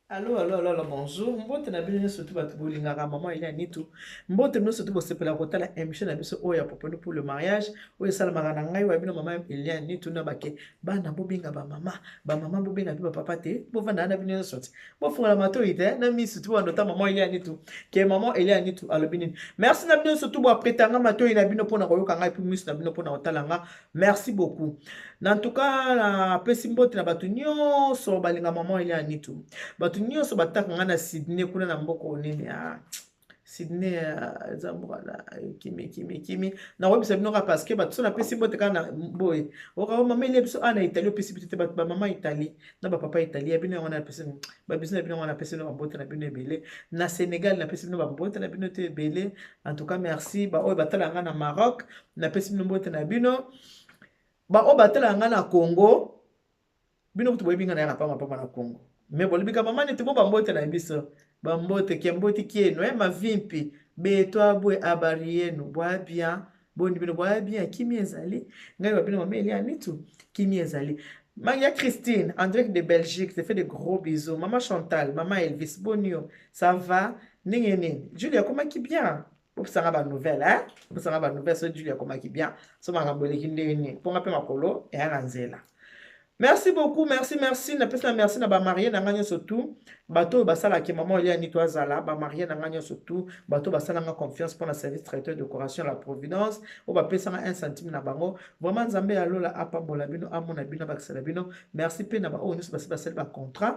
Allo allo allo allo bonjour mbote na bino nyonso tu bato bolingaka mama Elia Nitu mbote bino surtout bosepela kotala émission na biso oyo ya Poponu pour le mariage oyo esalamaka na ngai wa bino mama Elia Nitu na bake bana bobenga ba mama ba mama bobenga mpe ba papa te bovanda na bino nyonso te bofungola matoi te na misu te bobanda ota mama Elia Nitu ke mama Elia Nitu alobi nini. Merci na bino surtout boapretanga matoi na bino mpona koyoka ngai mpe misu na bino mpona kotala nga. Merci beaucoup. Na en tout cas na pesi mbote na bato nyonso balinga maman Elia Nitu. Bato nyonso bataka nga na Sydney kuna na mboko nini ah. Sydney ah, eza mboka na kimi kimi kimi. Nakoyebisa bino kaka parce que bato so napesi mbote kaka na boye. Oka oh, mama Elia biso ah na Italie opesi biso te bato ba mama Italie na ba papa Italie ya bino yango na pesi ba biso na bino yango na pesi bino ba mbote na bino ebele. Na Senegal na pesi bino ba mbote na bino te ebele. En tout cas merci ba oyo batala nga na Maroc. Napesi bino mbote na bino. Baoyo batalaka ngai na Congo, bino kutu boyebi ngai nayaka pamba pamba na Congo. Mais bolobika mama neti bo bambote na biso. Bambote kemboti kienu eh, mavimpi beto abwe abari yenu bwa bien boni bino bwa bien kimia ezali ngai wa bino mama Elia Nitu kimia ezali. Maria Christine, André de Belgique, te fait de gros bisous. Maman Chantal, maman Elvis, bonio, ça va? Ndenge nini? Julia akomaki bien. Bopesanga ba nouvelle hein? Bopesanga ba nouvelle so Julia akomaki bien. So makambo eleki ndenge nini? Mpo nga mpe makolo eya na nzela. Merci beaucoup, merci, merci. Napesi na merci na ba marié na nga nyonso tout. Bato oyo basalaki maman Elia Nito azala, ba marié na nga nyonso tout. Bato basala nga confiance mpo na service traiteur décoration la Providence. Oyo bapesa nga 1 centime na bango. Vraiment Nzambe ya lola apambola bino, amona bino, abakisela bino. Merci mpe na ba oyo nyonso basi basali ba contrat.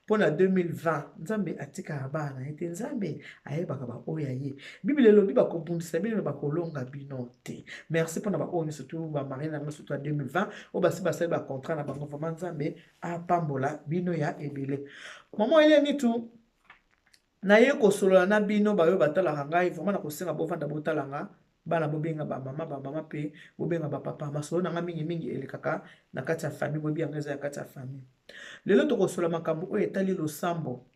Mpo na 2020, Nzambe atikaka bana na ye te. Nzambe ayebaka baoyo ya ye. Biblia elobi bakobundisa bino me bakolonga bino te. Merci mpo na baoyo nyonso tu bamarie na yango surtout ya 2020 oyo basi basali bacontrat na bango. Vraiment Nzambe apambola bino ya ebele. Mama Elia Nitu, naye kosolola na bino baoyo batalaka ngai, vraiment nakosenga bovanda botala nga. Bana bobenga ba mama, ba mama pe bobenga ba papa. Masolo na nga mingi mingi elekaka na kati ya famille, boyebi yango eza ya kati ya famille. Lelo tokosola makambo oyo etali losambo.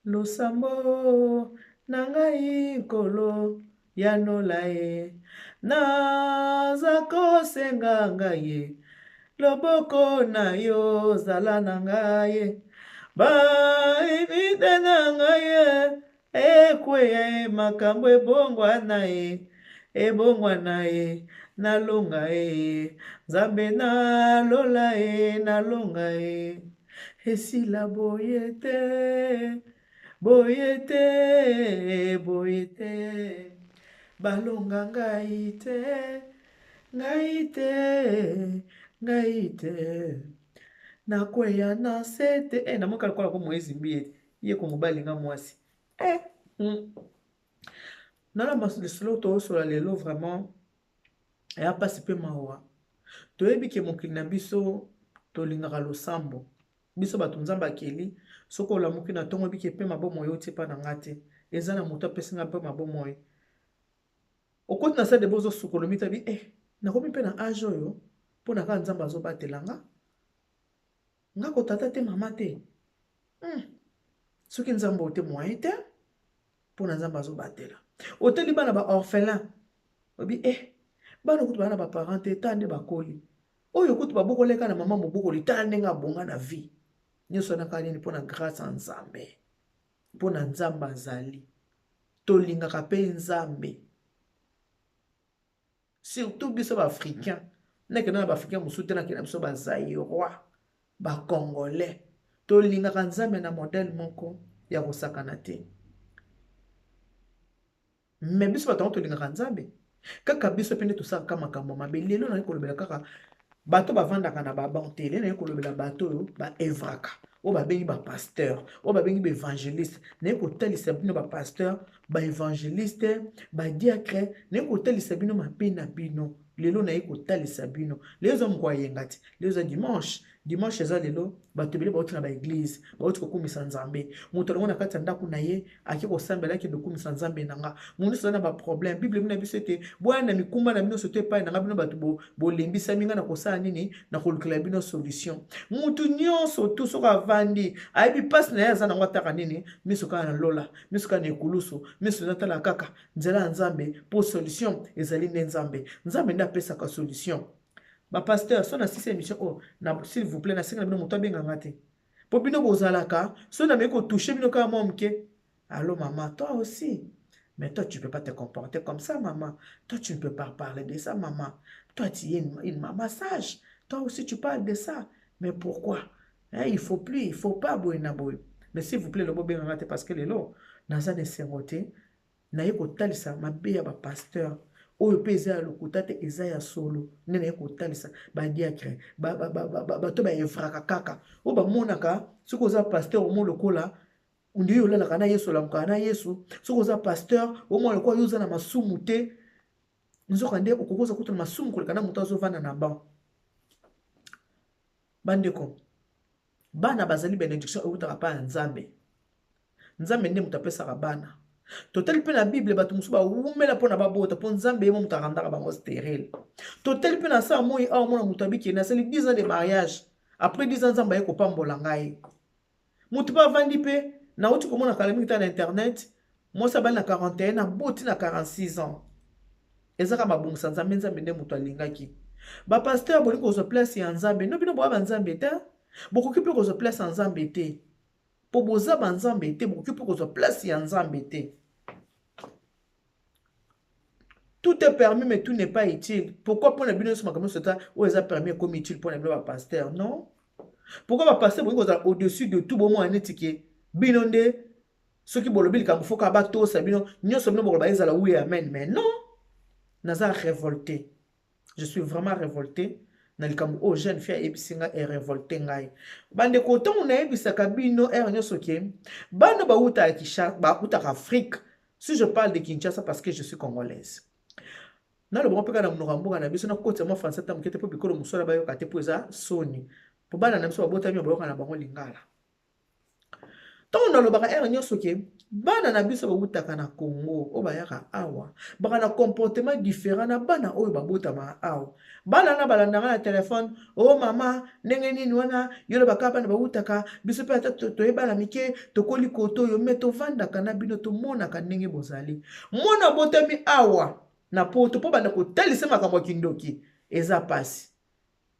Losambo na ngai Nkolo yanola ye, naza kosenga ngai ye, loboko na yo zala na ngai ye, ba invite na ngai ye. Ekweya e makambo ebongwana e ebongwana e nalonga e Nzambe nalola e nalonga e esila boye te boye te boye te balonga ngai te ngai te ngai te nakweya na se te e namoka lokola ko Moïse Mbiye ye ko mobali nga mwasi eh Nala lisolo tozosola lelo vraiment eya mpasi mpe mawa. Toyebi ke mokili na biso tolingaka losambo. Biso bato Nzambe akeli, soki olamuki na ntongo oyebi ke pema bomoi euti epai na nga te. Eza na moto apesi nga pema bomoi. Okoti na salle de bain ozosukola omitabi eh nakomi mpe na age oyo mpo na kaka Nzambe azobatela nga. Nga ko tata te mama te. Soki Nzambe oyo te moyen te mpo na Nzambe azobatela. Oteli bana ba orphelin. Obi eh bana kutu bana ba parents te ta nde bakoli. Oyo kutu babokoleka na mama mobokoli ta ndenge abonga na vie. Nyonso wana kaka nini mpo na grâce ya Nzambe. Mpo na Nzambe azali. Tolingaka mpe Nzambe. Surtout biso ba africain. Nakenda na ba africain mosusu te, nakenda biso ba zairois, ba congolais. Tolingaka Nzambe na modèle moko ya kosakana te. Mais biso bato yango tolingaka Nzambe. Kaka biso mpe nde tosalaka makambo mabe. Lelo naye kolobela kaka bato bavandaka na ba banc te. Lelo naye kolobela bato oyo ba evraka, oyo babengi ba pasteur, oyo babengi ba evangeliste. Naye kotalisa bino ba pasteur, ba evangeliste, ba diacre, naye kotalisa bino mabe na bino. Lelo naye kotalisa bino. Lelo eza mokolo ya yenga te. Lelo eza dimanche. Dimanche eza lelo, bato ebele bauti na ba eglise, bauti kokumisa Nzambe. Moto alongo na kati ya ndako na ye, ake kosambela, akende kokumisa Nzambe na nga. Moto nyonso aza na ba problème. Bible elobi na biso ete boya na mikumba na bino surtout epai na nga, bino bato bolembisami, nga na kosala nini? Na kolukela bino solution. Moto nyonso tu soki avandi, ayebi mpasi na ye aza nango, ataka nini? Miso kaka na lola, miso kaka na ekulusu, miso natala kaka nzela ya Nzambe, mpo solution ezali nde Nzambe. Nzambe nde apesaka solution. Ba pasteur, so na sisi émission oyo, na s'il vous plaît, nasenga na bino moto abenga nga te. Mpo bino bozalaka soki nameki kotouche bino kaka mwa moke, allo maman, toi aussi, mais toi tu peux pas te comporter comme ça maman, toi tu ne peux pas parler de ça maman, toi tu es une maman sage, toi aussi tu parles de ça, mais pourquoi? Hein, il faut plus, il faut pas boye na boye. Mais s'il vous plaît, lobo benganga te parce que lelo naza na esengo te, naye kotalisa mabe ya ba pasteur oyo mpe eza ya lokuta te, eza ya solo. Nde naye kotalisa ba diacre, bato baevraka kaka oyo bamonaka soki oza pasteur omo lokola nde yo olalaka na Yesu, olamukaka na Yesu. Soki oza pasteur omona lokola yo oza na masumu te, nzoka nde okoki oza kutu na masumu koleka na moto azovanda na banc. Bandeko, bana bazali benediction eutaka pa ya Nzambe. Nzambe nde moto apesaka bana. Totali mpe na Bible bato mosusu bawumela mpo na babota, mpo Nzambe ye mo moto arandaka bango stérile. Totali mpe na saa moi awa mona moto abikende asali 10 ans de mariage, après 10 ans Nzambe aye kopambola ngai. Moto mpe avandi mpe nauti komona kala mingi ta na internet, mwasi abali na 41 aboti na 46 ans. Ezaka mabongisa Nzambe, Nzambe nde moto alingaki. Ba pasteur bolingi kozwa place ya Nzambe, no bino boya ba Nzambe te, bokoki mpe kozwa place ya Nzambe te. Po boza ba Nzambe te, bokoki mpe kozwa place ya Nzambe te. Tout est permis mais tout n'est pas utile. Pourquoi pona bino nyonso makambo nyonso ta oyo eza permis ekomi utile pona bino ba pasteur? Non. Pourquoi ba pasteur bolingi kozala au-dessus de tout, bomona neti ke bino nde soki bolobi likambo faut kaka batosa bino nyonso, bino bokoloba ezala oui amen. Mais non, naza révolté, je suis vraiment révolté na likambo oyo jeune fille ayebisi ngai, erévolte ngai. Bandeko, ntango nayebisaka bino heure nyonso ke bana bautaka Kinshasa, bautaka Afrique, si je parle de Kinshasa parce que je suis congolaise, nalobango mpe kaka na monoko ya mboka na biso, nakotisa mwa français ata moke te mpo bikolo mosusu wana bayoka te, mpo eza soni mpo bana na biso babotami bayoka na bango lingala. Ntango nalobaka heure nyonso ke bana na biso bawutaka na Congo oyo bayaka awa baka na comportement différent na bana oyo babotamaka awa. Bana na balandaka na telefone, o mama ndenge nini wana yo lobaka bana bawutaka biso mpe ata toyebana mike tokoli koto oyo me tovandaka na bino tomonaka ndenge bozali. Mwana abotami awa na poto mpo banda kotalisa makambo ya kindoki eza pasi.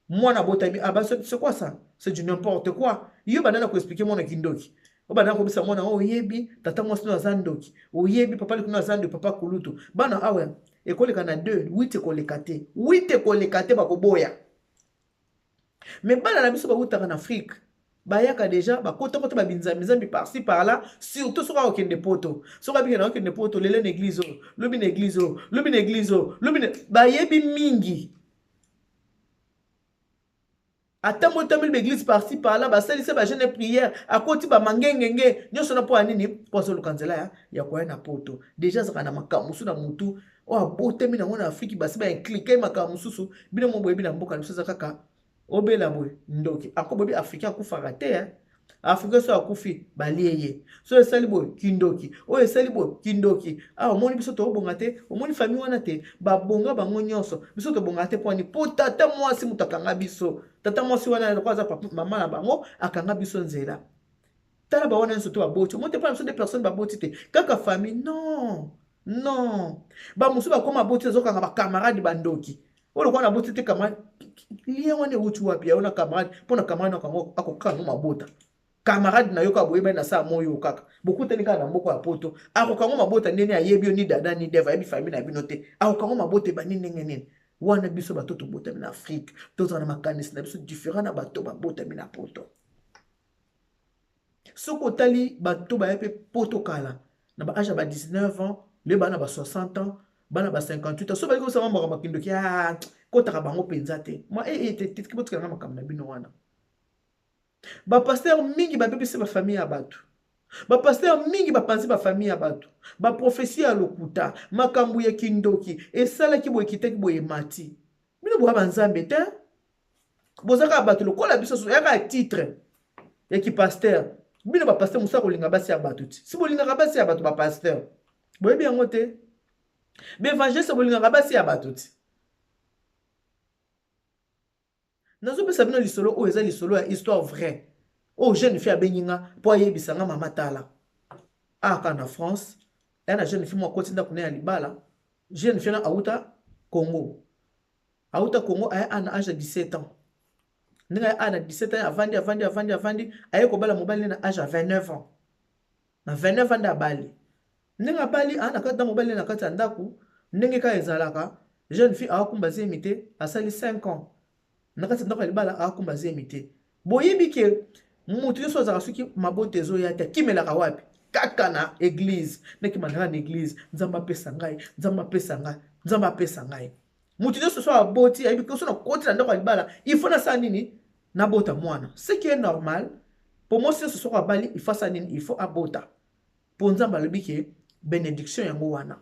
Mwana abotami ah, c'est quoi ça? C'est du n'importe quoi. Yo banda na koexplike mwana kindoki, obanda kobisa mwana oyo oyebi tata mwasi no aza ndoki, oyebi papa likuno aza ndoki, papa kulutu. Bana awa ekoleka na 2 8 ekoleka te, 8 ekoleka te, bakoboya. Mais bana na biso bawutaka na Afrique bayaka deja bakotakota babinzambinzambi par-ci par-là, surtout soki akokende poto, soki abike na okende poto lelo na église oyo, lobi na église oyo, lobi na église oyo, lobi na bayebi mingi. Ata motambeli ba église par-ci par-là, basalisa ba jeune prière, akoti ba mangengenge nyonso na mpo ya nini? Mpo azoluka nzela ya koya na poto. Deja azalaka na makambo mosusu na mutu oyo abotami nango na Afrique, basi baimplike makambo mosusu. Bino mo boyebi na mboka na biso eza kaka obela boye ndoki ako boyebi africain akufaka te, eh? Africain so akufi balie ye, so esali boye kindoki, oyo esali boye kindoki. Awa omoni biso tobonga te, omoni famille wana te babonga bango nyonso, biso tobonga te. Pwani po tata mwasi moto akanga biso, tata mwasi wana lokola aza papa mama na bango akanga biso nzela. Tala bawana nyonso to baboti, omoni te mpo na biso de personne baboti te kaka famille. Non, non, bamosusu bakoma boti azokanga bacamarade bandoki oyo lokola naboti te camarade lien wana ewuti wapi yayo na camarade? Mpo na camarade nakango akokanga mabota, camarade na yo kaka boyebani na saa moyo kaka bokutani kaka na mboka ya poto, akokango mabota ndenge ayebi yo ni dada ni deva, ayebi famille na bino te, akokango mabota ebandi ndenge nini wana? Biso bato tobotami na Afrique tozala na makanisi na biso différent na bato babotami na poto. Soki otali bato baya mpe poto kala na ba age ya ba 19 ans, le bana ba 60 ans, bana ba 58 ans, so balingi kosala makambo ya kindoki, kotaka bango mpenza te. Mwa botikanga makambo na bino wana. Bapasteur mingi babebisi bafamille ya bato, bapasteur mingi bapanzi bafamille ya bato, baprofesie ya lokuta, makambo ya kindoki esalaki boye, ekitaki boye, emati. Bino boya banzambe te, boza kaka bato lokola biso, yaka titre ya kipasteur. Bino bapasteur mosusu akolinga basi ya bato ti si bolingaka basi ya bato, bapasteur boyebi yango te, baevangeliste bolingaka basi ya bato ti. Nazopesa bino lisolo oyo eza lisolo ya histoire vraie oyo jeune fille abengi nga mpo ayebisa nga: mama, tala, aka na France ya na jeune fille moko akoti ndako na ya libala. Jeune fille na auta Congo, auta Congo, aya na age ya 17 ans. Ndenge aye na 17 ans, avandi, avandi, avandi, avandi, aye kobala mobali na age ya 29 ans. Na 29 ans nde abali. Ndenge abali, aa na kati na mobali na kati ya ndako, ndenge kaka ezalaka, jeune fille akumba zemi te, asali 5 ans. Na kati ya ndako ya libala akumba zemi te. Boyebi ke moto nyonso azalaka soki mabota ezoya te, akimelaka wapi? Kaka na église. Nakima nanga na église, Nzambe apesa ngai, Nzambe apesa ngai, Nzambe apesa ngai. Moto nyonso so aboti, ayebi ke so nakoti na ndako ya libala, il faut nasala nini? Nabota mwana. Ce qui est normal, po mwasi nyonso soko abali, il faut asala nini? Il faut abota. Po Nzambe alobi ke bénédiction yango wana.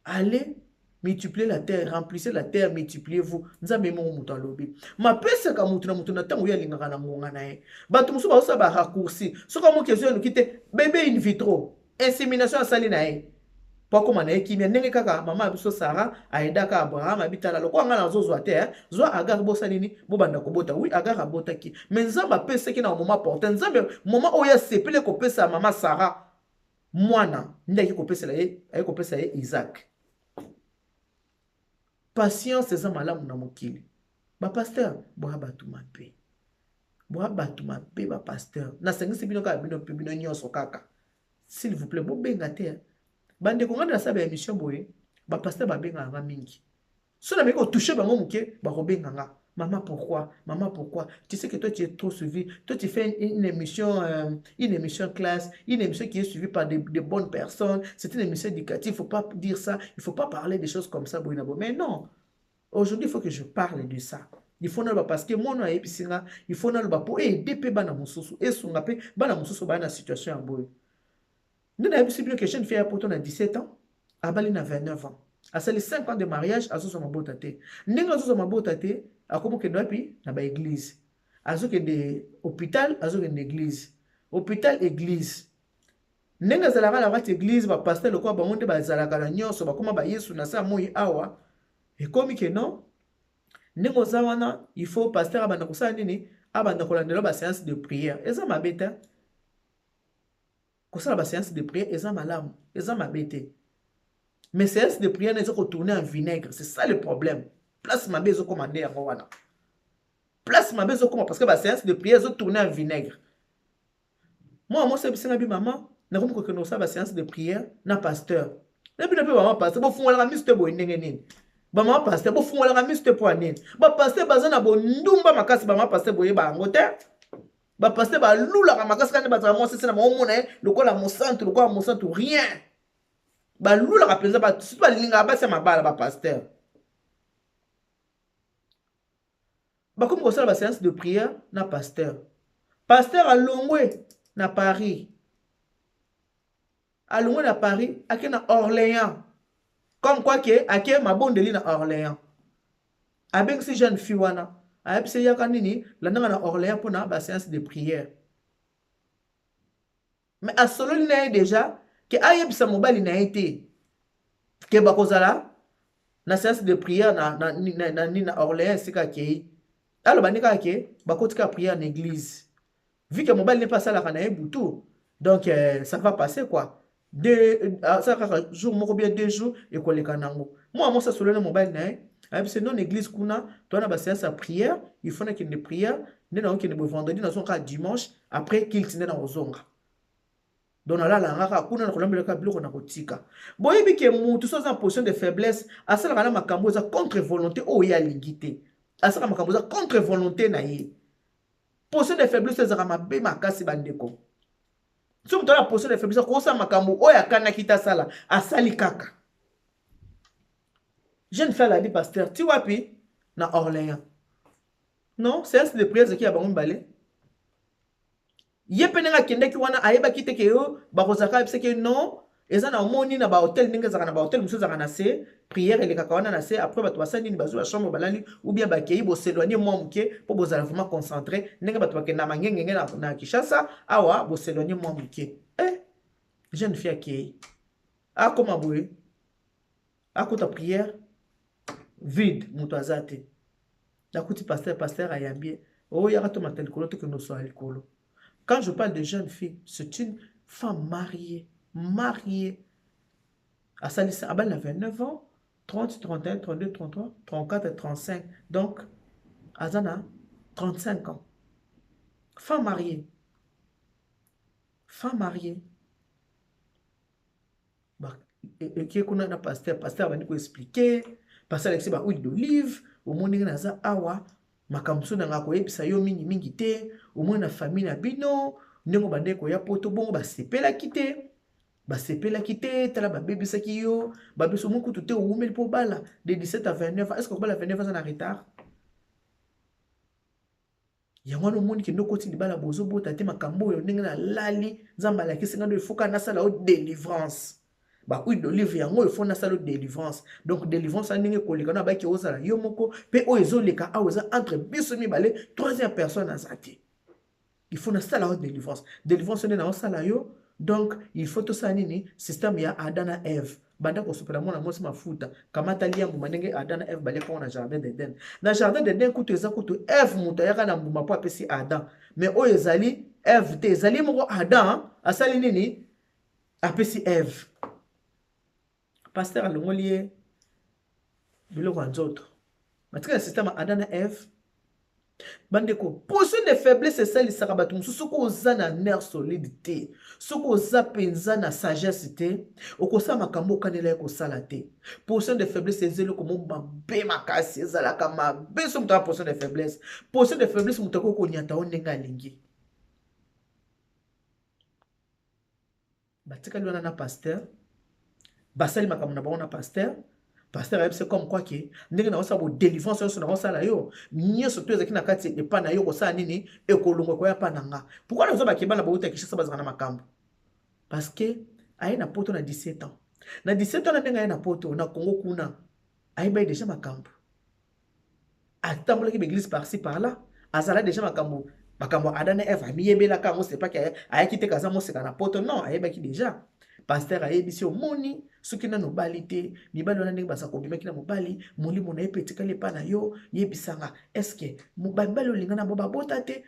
Allez multiplier la terre, remplissez la terre, multipliez-vous. Nzambe moko moto alobi. Mapesaka moto na moto na ntango ye alingaka na ngonga na ye. Bato mosusu bazosala ba raccourci. Soki amoki ezo eluki te, bébé in vitro, insémination asali na ye. Po akóma na ye kimia, ndenge kaka mama ya biso Sara ayedaka Abraham, abitala lokola ngai nazozwa te, eh? Zwa Agar, bosala nini? Bobanda kobota. Oui, Agar abotaki. Mais Nzambe apesaki na moment opportun. Nzambe moment oyo asepeli kopesa mama Sara mwana, nde ayaki kopesela ye, ayaki kopesa ye Isaac. Patience eza malamu na mokili. Ba pasteur, boya bato mabe. Boya bato mabe ba pasteur. Nasangisi bino kaka bino pe bino nyonso kaka. S'il vous plaît, bobenga te. Bandeko ngai nasala ba émission boye, ba pasteur babengaka nga mingi. So na meki kotouche bango moke, bakobenga nga. Maman, pourquoi? Maman, pourquoi? Tu sais que toi, tu es trop suivi. Toi, tu fais une émission classe, une émission qui est suivie par de bonnes personnes. C'est une émission éducative. Il ne faut pas dire ça. Il ne faut pas parler des choses comme ça. Mais non. Aujourd'hui, il faut que je parle de ça. Il faut naloba parce que moi, nayebisi nga, il faut naloba po aider pe bana mosusu. Esunga pe bana mosusu ba na situation ya boye. Nde nayebisi bino que jeune fille ya poto na 17 ans, abali na 29 ans. Asali 5 ans de mariage, azozwa mabota te. Ndenge azozwa mabota te, akomi kokende wapi? Na ba église. Azokende hôpital, azokende église. Hôpital, église. Ndenge azalaka na kati église, ba pasteur lokola bango nde bazalaka na nyonso, bakoma ba Yesu na sa moi awa. Ekomi ke non, ndenge oza wana, il faut pasteur abanda kosala nini? Abanda kolandela ba séance de prière. Eza mabe te. Kosala ba séance de prière eza malamu, eza mabe te. Mais séance de prière eza kotourner en vinaigre, c'est ça le problème. Place mabe ezokoma nde yango wana. Place mabe ezokoma parce que ba séance de prière ezotourner en vinaigre. Moi, mwasi ayebisinga bi mama, nakomi kokende kosala ba séance de prière na pasteur. Na bino mpe bama pasteur, bofungolaka miso te boye ndenge nini? Bamama pasteur, bofungolaka miso te mpo ya nini? Ba pasteur baza na bondumba makasi, bamama pasteur boyeba yango te. Ba pasteur balulaka makasi kaka nde bazala mwasi se na bango omona ye lokola mosantu, lokola mosantu, rien. Balulaka mpenza, surtout balingaka basi ya mabala ba pasteur. Bakomi kosala ba séance de prière na pasteur. Pasteur alongwe na Paris. Alongwe na Paris, ake na Orléans. Comme quoi ke ake mabondeli na Orléans. Abengisi jeune fille wana, ayebisi yaka nini, landanga na Orléans mpona ba séance de prière. Mais asololi na ye déjà ke ayebisa mobali na ye te ke bakozala na séance de prière na Orléans esika akei. Aloba nde kaka ke bakotika prière na église. Vu que mobali ne pas asalaka na ye butu, donc ça va passer quoi. Deux, ça kaka jour moko bien 2 jours ekoleka nango. Moi mwasi asololi na mobali na ye, ayebisi non église kuna, toza na ba séance ya prière, il faut nakende prière, nde nakokende boye vendredi, nazonga kaka dimanche, après culte nde nakozonga. Donc nalala nga kaka kuna, nakolambela kaka biloko nakotika. Boyebi ke mutu so aza na position de faiblesse, asalaka na makambo eza contre volonté oyo ye alingi te. Asalaka makambo eza contre volonté na ye. Position de faiblesse ezalaka mabe makasi bandeko. So moto aza na position de faiblesse akosala makambo oyo akanaki te asala, asali kaka. Jeune fille alandi pasteur ti wapi? Na Orléans. Non, séance de prière ezalaki ya bango mibale. Ye mpe ndenge akendaki wana ayebaki te ke yo bakozalaka, ayebisaki non, eza na omoni na ba hôtel ndenge ezalaka na ba hôtel mosusu ezalaka na se prière elekaka wana na se, après bato basali nini, bazwi ba chambre balali ou bien bakei boselwanye mwa moke mpo bozala vraiment concentré ndenge bato bakenda mangengenge na Kinshasa awa, boselwanye mwa moke. Jeune fille akei, akoma boye, akota prière vide, moto aza te. Nakuti pasteur, pasteur ayambi ye, oyaka tomata likolo, tokende osola likolo. Quand je parle de jeune fille, c'est une femme mariée, mariée. Asalisi abali na 29 ans, 30, 31, 32, 33, 34, 35, donc aza na 35 ans, femme mariée, femme mariée. Eke kuna na pasteur, pasteur abandi koexpliquer, pasteur alakisi ba huile d'olive. Omoni ndenge naza awa, makambo mosusu nanga koyebisa yo mingimingi te. Omoni na famille na bino ndenge obandeki koya Poto, bongo basepelaki te, basepelaki te. Tala, babebisaki yo, babebisi. Omoni kutu te, owumeli mpo obala de 17 à 29 ans. Est ce que kobala 29 aza na retard? Yango wana omoni kende okoti libala, bozobota te. Makambo oyo ndenge nalali, Nzambe alakisi nga ndo efoka nasala yo délivrance. Ba huile d'olive yango oyo, faut nasala yo délivrance. Donc délivrance wana ndenge ekoleka, no abaki ozala yo moko mpe oyo ezoleka awa eza entre biso mibale, troisième personne aza te. Il faut nasala yo délivrance. Délivrance nde naosala yo. Donc il faut tosala nini? Système ya Adam na Eve. Banda kosopela mwana mwasi mafuta, kamata, lia mbuma, ndenge Adam na Eve baliaka ngo na jardin d'Eden. Na jardin d'Eden kutu eza kutu Eve moto ayaka na mbuma mpo apesi Adam, mais oyo ezali Eve te, ezali moko Adam asali nini? Apesi Eve. Pasteur alongoli ye biloko ya nzoto, batika na système ya Adam na Eve. Bandeko, position de faiblesse esalisaka bato mosusu. Soki oza na nerf solide te, soki oza mpenza na sagesse te, okosala makambo okanela ye kosala te. Position de faiblesse eza eloko mo mabe makasi, ezalaka mabe. So moto aza position de faiblesse, position de faiblesse, moto akoki konyata yo ndenge alingi. Batikali wana na pasteur, basali makambo na bango na pasteur. Pasteur ayebisi comme quoi ke ndenge naosala bodélivrance nyonso naosala yo nyonso to ezalaki na kati epa na yo, kosala nini, ekolongwa, ekoya mpa na nga. Pourquoi nazo bakeba na bauta Kinshasa, bazalaka na makambo? Parce que aye na Poto na 17 ans. Na 17 ans na ndenge aye na Poto, na Congo kuna ayebaki déjà makambo, atambolaki baéglise par-ci par-là, azala déjà makambo, makambo Adam na Eve amiyebelaka yango. C'est pas ke ayaki te kaza moseka na Poto, non, ayebaki déjà. Pasteur ayebisi: omoni, soki nano obali te, mibali wana ndenge baza kobimaki na mobali, molimo na ye mpe etikali epa na yo. Yebisanga, est-ce mibali olinga na bo babota te?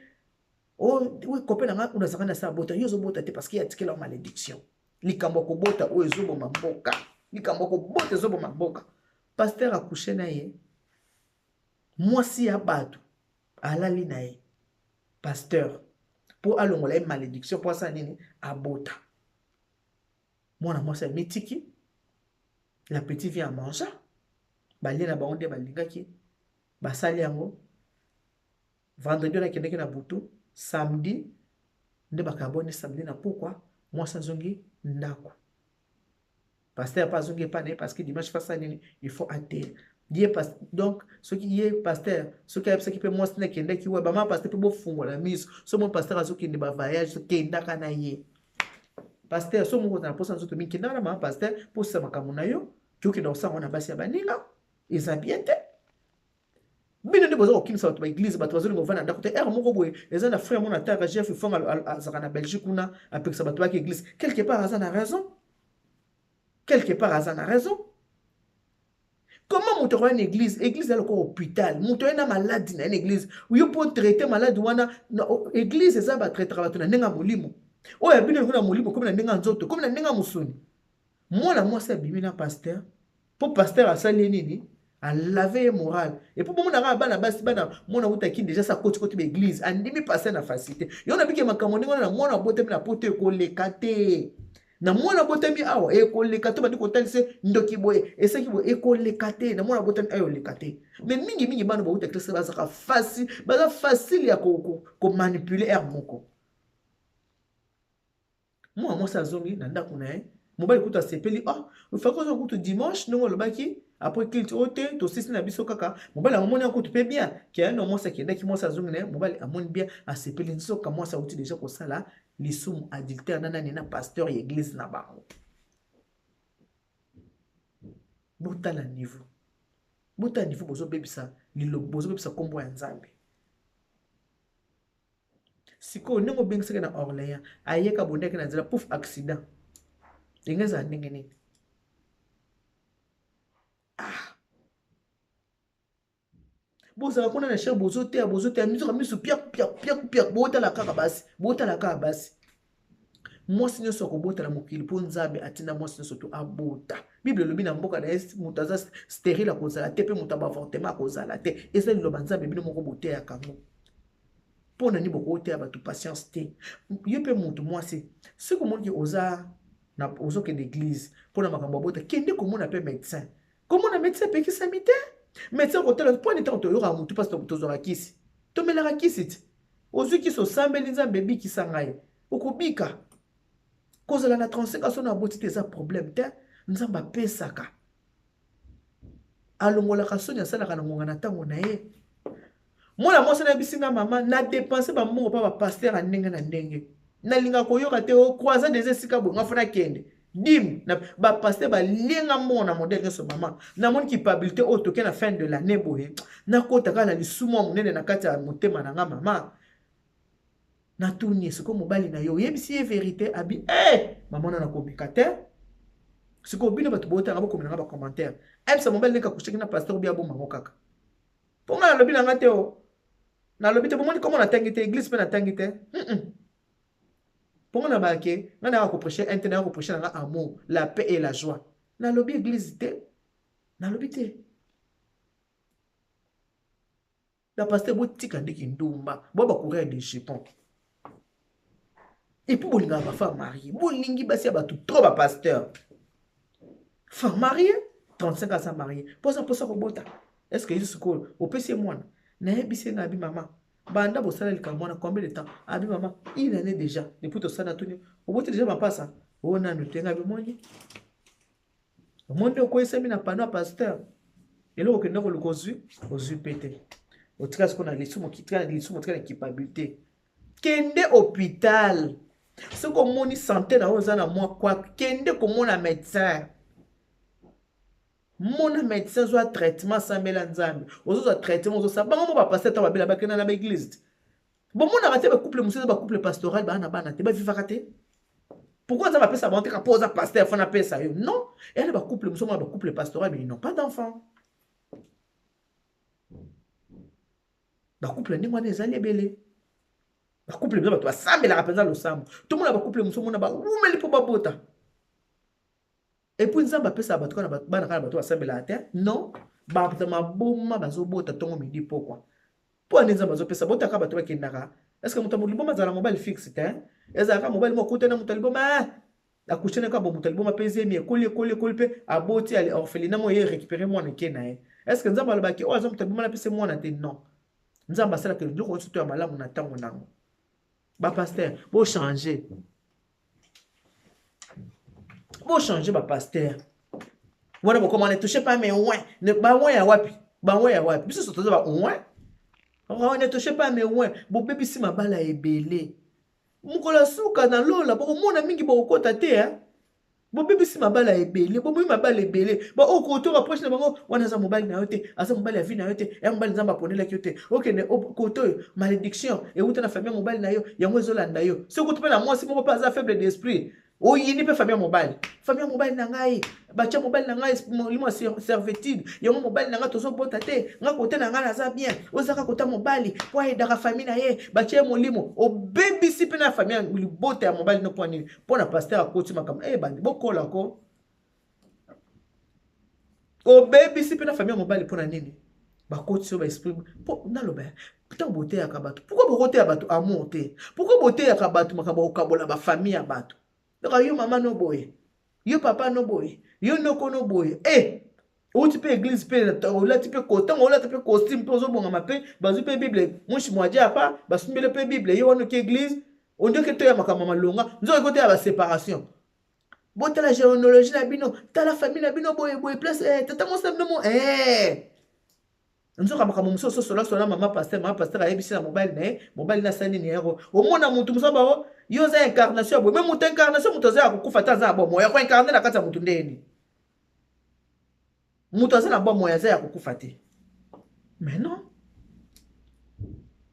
Copain na nga kuna azalaka na sa abota, yo ozobota te parce que atikela yo malédiction. Likambo ya kobota oyo ezoboma mboka, likambo ya kobota ezoboma mboka. Pasteur acoucher na ye, mwasi ya bato alali na ye, pasteur, mpo alongola ye malédiction, mpo asala nini? Abota. Mwana mwasi amitiki, la petite vient manger, balie na bango nde balingaki, basali yango. Vendredi wana akendaki na butu, samedi nde bakabwani. Samedi na pokwa mwasi azongi ndako, pasteur mpe azongi epai na ye, parce que dimanche fasala nini? Il faut ateya ye. Donc soki ye pasteur, soki ayebisaki mpe mwasi na ekendaki wa bama pasteur mpe, bofungola miso. So mo pasteur azokende bavoyage, kendaka na ye. Pasteur so moko ozala mposa nzoto mingi, kendaka na mama pasteur mpo osisa makambo na yo. Ti okenda kosala na basi ya baninga, eza bien te. Bino nde boza kokimisa bato baéglise, bato bazolinga ovanda ndako te. Ere moko boye eza na frère mona ataka Jeff Fong, azalaka na Belgique kuna, apekisa bato baki église. Quelque part aza na raison, quelque part aza na raison. Comment moto akoya na église? Église eza lokola hôpital. Moto aye na maladi na ye na église, yo mpo traite maladi wana. Église eza batraitaka bato na ndenge ya molimo. Oyo abino yango na molimo, komi na ndenge ya nzoto, komi na ndenge ya mosuni. Mwana mwasi abimi na pasteur mpo pasteur asali ye nini? Alaver ye moral. Et puis bomonaka bana basi, bana mwana utaki déjà sa koti koti baéglise, andimi pasteur na facilité. Yo nabiki makambo ndenge wana na mwana abotami na Poto, ekoleka te. Na mwana abotami awa, ekoleka te. Bandi kotalisa ndoki boye, esaki boye, ekoleka te. Na mwana abotami ayo, oleka te. Mais mingimingi bana bauta klase bazaka facile, baza facile ya komanipuler. Aire moko mwana mwasi azongi na ndako na ye, mobali kutu asepeli: "Oh, ofaki ozonga kutu dimanche ndenge olobaki après culte oyo te, tosisi na biso kaka." Mobali amoni kutu mpe bien ke no mwasi akendaki, mwasi azongi na ye, mobali amoni bien, asepeli. Nzoka mwasi awuti déjà kosala lisumu, adultère na nani? Na pasteur ya église na bango. Botala niveau, botala niveau bozobebisa lilobo, bozobebisa nkombo ya Nzambe. Sikoyo ndenge obengisaki na Orléans, ayeka bondaki na nzela, pouf, accident. Ndenge ezala ndenge nini? Ah, bozala kuna na chere, bozoteya, bozoteya, miso miso piak piak piak piak, botala kaka basi, botala kaka basi. Mwasi nyonso akobota na mokili mpo Nzambe atinda mwasi nyonso to abota. Bible elobi na mboka na ye moto aza stérile akozala te, mpe moto ya baavortement akozala te. Eza liloba Nzambe, bino moko boteyaka yango. Mpo na nini bokoteya bato patience te? Yo mpe moto mwasi, soki omoni oza na ozokende église mpo na makambo ya bota, kende komona mpe médecin. Komona médecin epekisami te. Médecin akotala mpo nini ntango toyokaka motu mpasi, tozwaka kisi, tomelaka kisi ti ozwi kisi, osambeli Nzambe ebikisa ngai, okobika. Kozala na 35 ans na aboti te eza problème te. Nzambe apesaka, alongolaka soni, asalaka na ngonga na ntango na ye. Mwana mwasi nayebisi nga: "Mama, na dépense bambongo mpa bapasteur ya ndenge na ndenge, nalingaka koyoka te. O croisade eza esika boye, nga fo nakende dime na bapasteur, balienga mbongo na modèle nyonso. Mama, namoni culpabilité oyo toke na fin de l'année boye, nakota kaka na lisumu ya monene na kati ya motema na nga. Mama, natuni ye: sikoyo mobali na yo, oyebisi ye vérité?" Abi: "E mama, wana nakomeka te." Sikoyo bino bato bootanga, bokomela nga bacommentaire. Ayebisa mobali ndenge akushaki na pasteur obi abomango kaka mpo nga nalobi na nga te. O nalobi te, bomoni komo natangi te église mpe natangi te, mpo nga na bake nga nayaka koprêche un te, nayaka koprêche na nga amour, la paix et la joie. Nalobi église te, nalobi te. Na pasteur, botika ndeki ndumba bo bacoureur de jupon. Et puis bolingaka bafemme mariée, bolingi basi ya bato trop. Bapasteur, femme mariée, 35 aza marié, mpoza mposa kobota. Est ce que ye sikoyo opesi ye mwana? Nayebisi ye nga abi: "Mama, banda bosala likambo wana combien de temps?" Abi: "Mama, une année déjà depuis tosala." Natuni: "Oboti déjà mapasa?" "Oyo nanu te." Nga abi: "Moni, omoni, okweyisami na pano ya pasteur. Eloko okende koluka, ozwi, ozwi mpe te. Otika sikoyo na lisumu, tika na lisumu, otika na culpabilité. Kende hôpital. Soki omoni santé na oyo oza na mwa kwak, kende komona médecin. Mona médecin, zwa traitement, sambela Nzambe. Ozozwa traitement, ozosala bango mo bapasteur ntango babela, bakenda na baeglise te. Bomonaka te bacouple mosusu eza bacouple pastoral, baa na bana te, bavivaka te. Pourquoi Nzambe apesa bango te? Ka mpo oza pasteur, fo napesa yo? Non, eya na bacouple mosusu, mona bacouple pastoral, mais ils n'ont pas d'enfant. Bacouple ndenge wana ezali ebele. Bacouple mpenza, bato basambelaka mpenza losambo. Tomona bacouple mosusu, omona bawumeli mpo babota. Et puis Nzambe apesaka bato kaka bana kaka bato basambelaka te? Non, bato maboma bazobota ntongo, midi, pokwa. Mpo ande Nzambe azopesa botaka bato bakendaka. Est ce que moto ya liboma azala mobali fixe te? Ezalaka mobali moko akutani na moto ya liboma, akushani kaka bo moto ya liboma mpe zemi ekoli, ekoli, ekoli mpe aboti. Ale orphelinat mo ye récupéré mwana eke na ye. Est ce que Nzambe alobaki oyo aza moto ya liboma, napesa mwana te? Non, Nzambe asalaka biloko nyonso to ya malamu na ntango nango. Bapasteur, bochange, bochange. Bapasteur wana bokoma: "Ne touche pas mes oints." Baoints ya wapi? Baoints ya wapi? Biso toza baoints? Oh, "Ne touche pas mes oints." Bobebisi mabala ebele. Mokolo ya suka na lola, bokomona mingi bokokota te. Bobebisi mabala ebele, bobomi mabala ebele. Baoyo koto rapproche na bango wana, aza mobali na yo te, aza mobali ya vie na yo te, ya mobali Nzambe aponelaki yo te. Okende koto oyo, malédiction euta na famille ya mobali na yo, yango ezolanda yo. Soki okuti mpe na mwasi moko mpe aza faible d'esprit, oyini mpe famille ya mobali. "Famille ya mobali na ngai batya mobali na ngai molimo ya servitude, yango mobali na ngai tozobota te. Nga kote na ngai naza bien, ozaka kota mobali mpo ayedaka famille na ye, batya ye molimo." Obebisi mpe na famille ya libota ya mobali no. Mpo nini? Mpo na pasteur akoti makambo e bandi bokola ko. Obebisi mpe na famille ya mobali. Mpo na nini bakoti oyo baesprit? Mpo naloba, ntango boteyaka bato, pourquoi bokoteya bato amour te? Pourquoi boteyaka bato makambo ya kokabola bafamille ya bato? Yoka yo mama no boye, yo papa no boye, yo noko no boye. E outi mpe église mpe olati mpe ntango olata mpe costume mpe ozobongama mpe bazwi mpe Bible mushi mwaje apa, basumbeli mpe Bible ye wana. Oki église, ondioki toya makambo malonga, nzoki koteya baséparation. "Botala généalogie na bino, tala famille na bino boye boye, place tata mwasi na bino mo." Nzoka makambo mosusu ososolasola mama pasteur, mama pasteur ayebisi na mobali na ye, mobali nasali nini yango. Omona motu mosusu bao: "Yo oza incarnation ya boye." Mais moto incarnation, moto aza ya kokufa te, aza na bomoi ya koincarne na kati ya motu ndeni? Moto aza na bomoi, aza ya kokufa te. Mais non,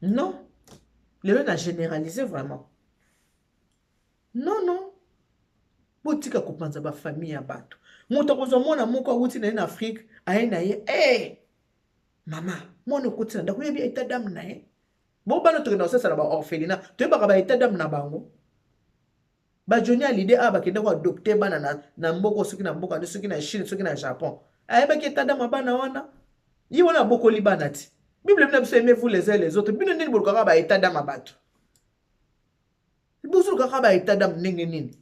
non, lelo na généraliser vraiment. Non, non, botika kopanza bafamille ya bato. Moto akozwa mwana moko awuti na ye na Afrique, aye na ye: "E mama, mwana okoti na ndako, oyebi état d'âme na ye?" Bo bana tokenda kosala baorphelinat, toyebaka baétat d'âme na bango. Bajoni Hallyday awa bakende koadopte bana na mboka, soki na mboka nde, soki na Chine, soki na Japon, ayebaki état d'âme ya bana wana. Ye wana abokoli bana ti. Bible bino biso aimez-vous les uns les autres. Bino ndenge bolukaka ba état d'âme ya bato. Bozolukaka ba état d'âme ndenge nini?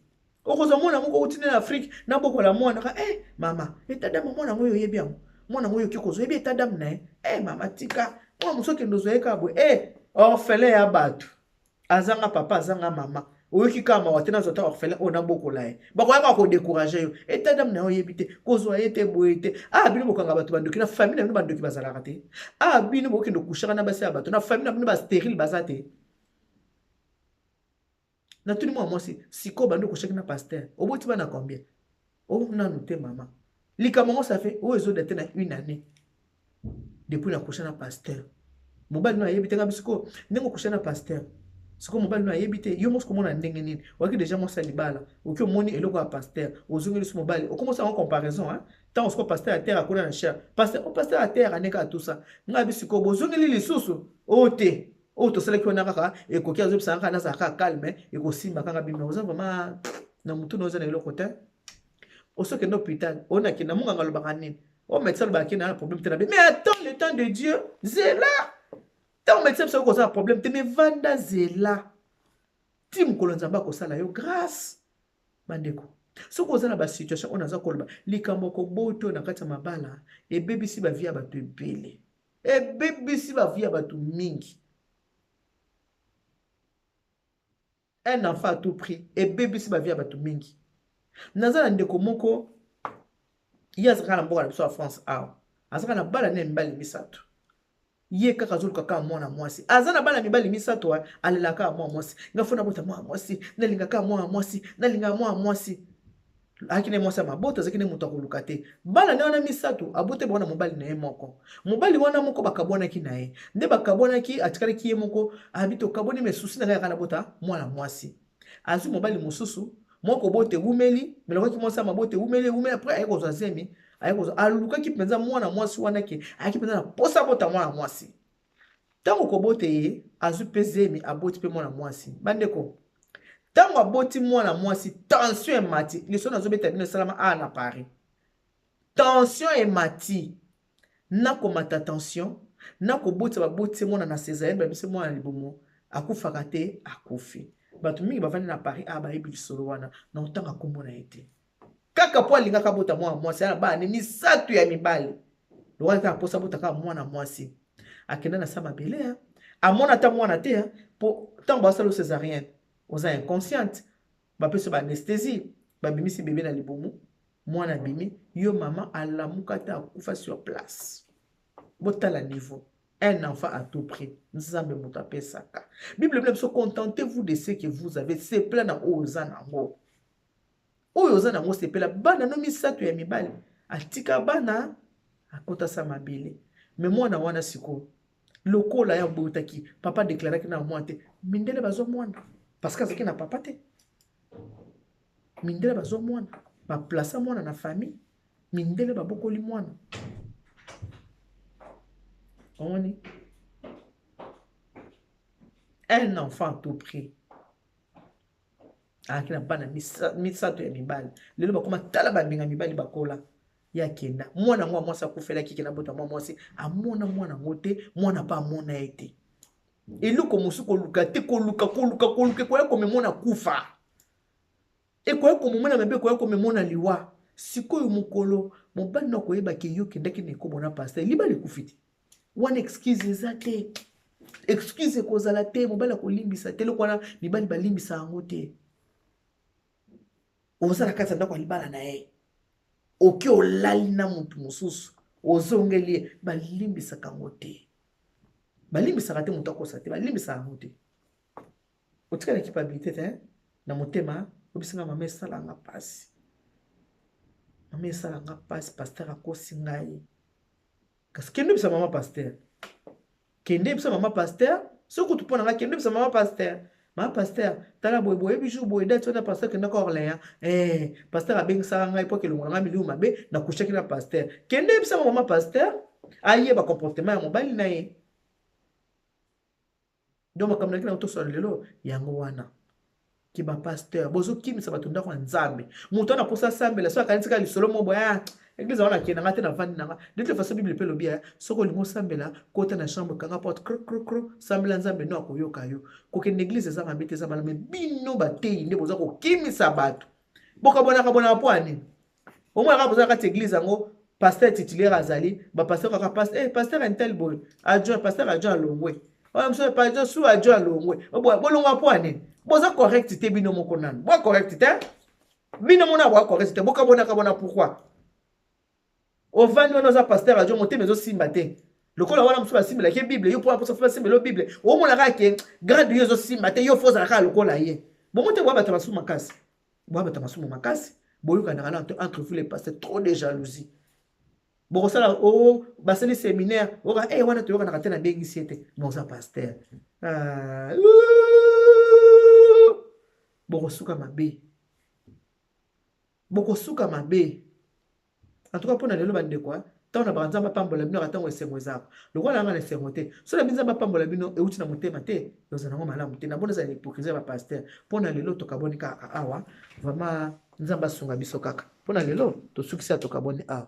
Okozwa mwana moko outi na Afrique na bokola mwana ka eh mama état d'âme mwana yango oyebi yango. Mwana yango oyoki kozwa oyebi état d'âme na ye. Eh mama tika mwana mosusu okende ozwa ye kaka boye. Eh orphelin ya bato. Azanga papa azanga mama. Oyoki kaka mawa te nazwa ta orphelin oyo nabokola ye. Bakoya kaka kodécourager yo. État d'âme na yo oyebi te. Kozwa ye te boye te. Ah bino bokanga bato bandoki na famille na bino bandoki bazalaka te. Ah bino bokende kushaka na basi ya bato na famille na bino ba stérile baza te. Natuni mwa mwasi sikoyo bando okushaki na pasteur oboti bana combien? Oh nanu te mama. Likambo yango ça fait oyo ezodate na une année depuis nakusha na pasteur. Mobali no ayebi te nga bisiko ndenge okusha na pasteur. Sikoyo mobali no ayebi te yo moko komona ndenge nini oyaki deja mwasi ya libala oki omoni eloko ya pasteur ozongeli so mobali okomosala yango comparaison hein ntango sikoyo pasteur ya terre akona na chair pasteur oh, pasteur ya terre aneka tout ça nga bisiko bozongeli lisusu oyo te oyo tosalaki wana kaka ekoki azobisa kaka nazala kaka calme ekosimba kaka bima oza vraiment na motu na oza na eloko te osokende hôpital onakenda monganga alobaka nini o médecin alobaka ke na problème te na be mais attends le temps de Dieu zela ntango médecin biso okoza na problème te mais vanda zela ti mokolo nzambe akosala yo grâce. Bandeko, soki oza na basituation oyo naza koloba, likambo koboto na kati ya mabala ebebisi bavie ya bato ebele, ebebisi bavie ya bato mingi. Un enfant à tout prix ebebisi bavie ya bato mingi. Naza na ndeko moko, ye azalaka na mboka na biso ya France awa, azalaka na bana ne mibali misato. Ye kaka azoluka kaka mwana mwasi, aza na bana mibali misato, alelaka kaka mwana mwasi. Nga fo nabota mwana mwasi, nalinga kaka mwana mwasi, nalinga mwana mwasi. Azalaki ne mwasi ya mabota, azalaki ne moto akoluka te. Bana ne wana misato abote bango na mobali na ye moko. Mobali wana moko bakabwanaki na ye, nde bakabwanaki, atikalaki ye moko. Abi tokabwani, mais susi na ngai kaka nabota mwana mwasi. Azwi mobali mosusu moko bote ewumeli, melokaki mwasi ya mabota ewumeli ewumeli, après aye kozwa zemi, aye kozwa, alukaki mpenza mwana mwasi wana ke ayaki mpenza na posa abota mwana mwasi. Ntango kobote ye azwi mpe zemi, aboti mpe mwana mwasi. Bandeko, ntango aboti mwana mwasi, tension emati. Lisolo nazobeta bino esalama awa na Paris. Tension emati, nakomata tension, nakobotisa babotisi mwana na césarienne, babisi mwana na libumu, akufaka te, akufi. Bato mingi bavandi na Paris awa bayebi lisolo wana, na otanga nkombo na ye te. Kaka po alingaka abota mwana mwasi, ana bana misato ya mibali. Lokola kaka posa abota kaka mwana mwasi. Akenda na sa mabele, amona ata mwana te, po ntango basala césarienne, oza inconsciente, bapesi ba anesthésie, babimisi bébé na libumu, mwana abimi, yo mama alamuka te, akufa sur place. Botala niveau. Un enfant à tout prix. Nzambe moto apesaka. Bible bino biso contentez-vous de ce que vous avez. Sepela na oyo oza nango. Oyo oza nango sepela. Bana no misato ya mibali. Atika bana akota sa mabele. Mais mwana wana sikoyo lokola ya botaki papa déclaraki na mwana te. Mindele bazwa mwana parce que azalaki na papa te. Mindele bazwa mwana, ba plaça mwana na famille. Mindele babokoli mwana. Omoni? Un enfant à tout prix. Azalaki na bana misato ya mibali. Lelo bakoma tala bambinga mibali bakola. Ye akenda. Mwana yango ya mwasi akufelaki, kenda bota mwa mwasi. Amona mwana yango te, mwana pa amona ye te. Eloko mosusu koluka te, koluka, koluka, koluka, ekoya komemona kufa. Ekoya komomona mabe, ekoya komemona liwa. Sikoyo mokolo mobali na koyeba ke yo kendaki na ekobo na pasteur, libala ekufi te. Wana excuse eza te. Excuse ekozala te, mobali akolimbisa te. Eloko wana mibali balimbisa yango te. Oza na kati ya ndako ya libala na ye, oke olali na motu mosusu, ozongeli ye, balimbisaka yango te. Balimbisaka te, moto akosa te, balimbisaka yango te. Otikala culpabilité te na motema, obisinga mama esalanga pasi. Mama esalanga pasi, pasteur akosi ngai. Kasi kende bisa mama pasteur. Kende bisa mama pasteur, soki kutu pona nga kende bisa mama pasteur. Mama pasteur, tala boye boye bijou boye date wana pasteur kenda ko Orléans. Eh, pasteur abengisaka ngai po kelongola ngai milimu mabe na kushaki na pasteur. Kende bisa mama pasteur, ayeba comportement ya mobali na ye. Donc makambo na kina tosola lelo yango wana. Ki ba pasteur bozokimisa bato ndako ya Nzambe. Moto wana mposa asambela so akanisi kaka lisolo moko boye, ah, eglise wana akende nga te, navandi na nga. De toute façon, Bible mpe elobi, eh, soki olingi osambela, kota na chambre, kanga porte, cro cro cro, sambela Nzambe, no akoyoka yo. Kokende eglise eza mabe te, eza malamu. Bino bateyi nde boza kokimisa bato. Bokabonaka bonaka mpo ya nini? Omona kaka boza kati eglise yango, pasteur titulaire azali, ba pasteur kaka pasteur, eh, pasteur intel boye, adjoint, pasteur adjoint alongwe. Oyo mosusu pasteur sous adjoint alongwe. Bolongwa mpo ya nini? Boza correct te bino moko nanu. Boza correct te? Bino mona boza correct te. Bokabonaka bona pourquoi? Ovandi wana oza pasteur adjoint, motema ezosimba te. Lokola wana mosusu basimbelaki ye Bible, yo mpo mposa basimbela yo Bible, omona kaka ke grade yo ezosimba te, yo fo ozala kaka lokola ye. Bongo te boya bato masumu makasi. Boya bato masumu makasi. Boyokanaka na entre vous les pasteurs, trop de jalousie. Bokosala o oh, basali séminaire, oka eh wana toyokanaka te, nabengisi ye te. Mais oza pasteur. Ah, bokosuka mabe. Bokosuka mabe. En tout cas, mpona lelo bandeko, ntango na baka Nzambe apambola bino, ntango esengo ezaka lokola nanga na esengo te. So na bino Nzambe apambola bino euti na motema te, ozala nango malamu te. Nabona ezala hypocrisie ya bapasteur. Mpona lelo tokaboni kaka awa, vraiment Nzambe asunga biso kaka. Mpona lelo tosukisi ya tokaboni awa.